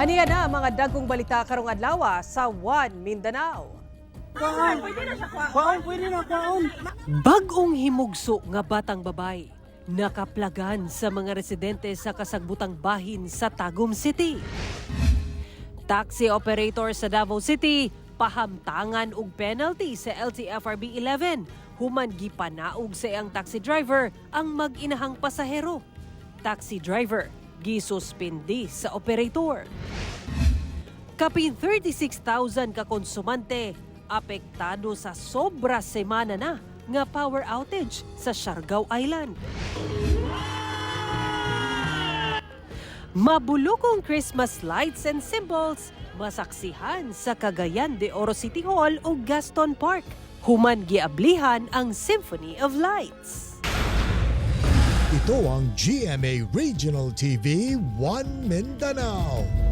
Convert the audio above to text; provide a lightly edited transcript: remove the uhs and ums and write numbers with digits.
Aniya na ang mga dagkong balita karong adlaw sa One Mindanao. Kwaon. Kwaon, pwede na, kwaon. Bag-ong himugso nga batang babay nakaplagan sa mga residente sa kasagbutang bahin sa Tagum City. Taxi operator sa Davao City pahamtangan og penalty sa LTFRB 11 human gipanaog sa iyang taxi driver ang mag-inahang pasahero. Taxi driver gisuspindi sa operator. Kapin 36,000 ka konsumante apektado sa sobra semana na nga power outage sa Siargao Island. Mabulokong Christmas lights and symbols masaksihan sa Cagayan de Oro City Hall o Gaston Park. Human giablihan ang Symphony of Lights. Ito ang GMA Regional TV, One Mindanao.